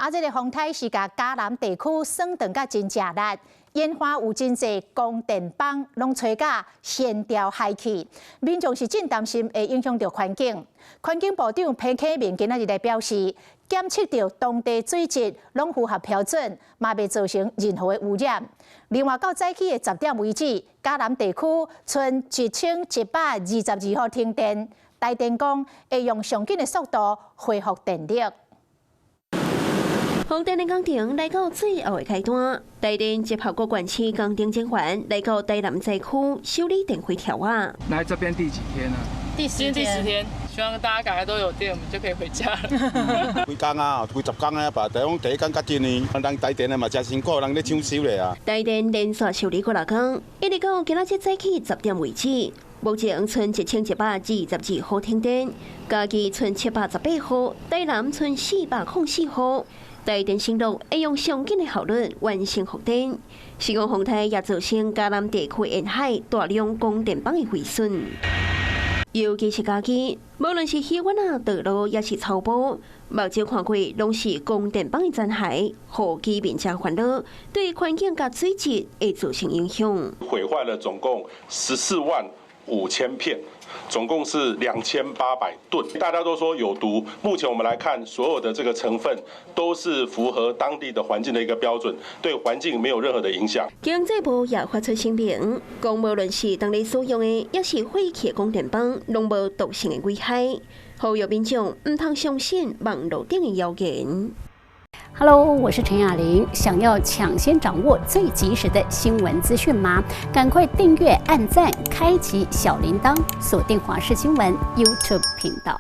啊，這个風颱是共嘉南地區損斷甲真食力，沿海有真濟光電板攏吹甲掀掉海去，民眾是真擔心會影響著環境。環境部長彭啟明今仔日來表示，檢測著當地水質攏符合標準，嘛袂造成任何的污染。另外，到早起的10點為止，嘉南地區賰1122戶停電，台電講會用上緊的速度恢復電力。風電的工程來到最後的階段，台電集合各縣市工程人員來到台南災區修理電費條仔。來這邊第幾天了？第10天。第10天，希望大家趕快都有電，我們就可以回家了。幾工啊，幾十工啊，吧，講第一工較緊呢，人台電的嘛誠辛苦，人咧搶修咧啊。台電連續修理幾六工，一直到今仔日早起10點為止，目前賰1122戶停電，嘉義賰718戶，台南賰404戶。台電承諾會用上緊的效率完成復電。是講風颱也造成嘉南地區沿海大量光電板的毀損，尤其是嘉義，無論是魚灣啊、道路，抑是草埔，目睭看過攏是光電板的殘骸，予居民誠煩惱，對環境佮水質會造成影響。毀壞了總共14萬5千片，總共是2800噸。大家都說有毒，目前我們來看，所有的這個成分都是符合當地的環境的一個標準，對環境沒有任何的影響。經濟部也發出聲明，講無論是當地使用的，抑是廢棄的光電板，攏無毒性的危害，呼籲民眾毋通相信網路頂的謠言。 Hello，我是陳雅玲。想要搶先掌握最及時的新聞資訊嗎？趕快訂閱、按讚、開啟小鈴鐺，鎖定華視新聞 YouTube 頻道。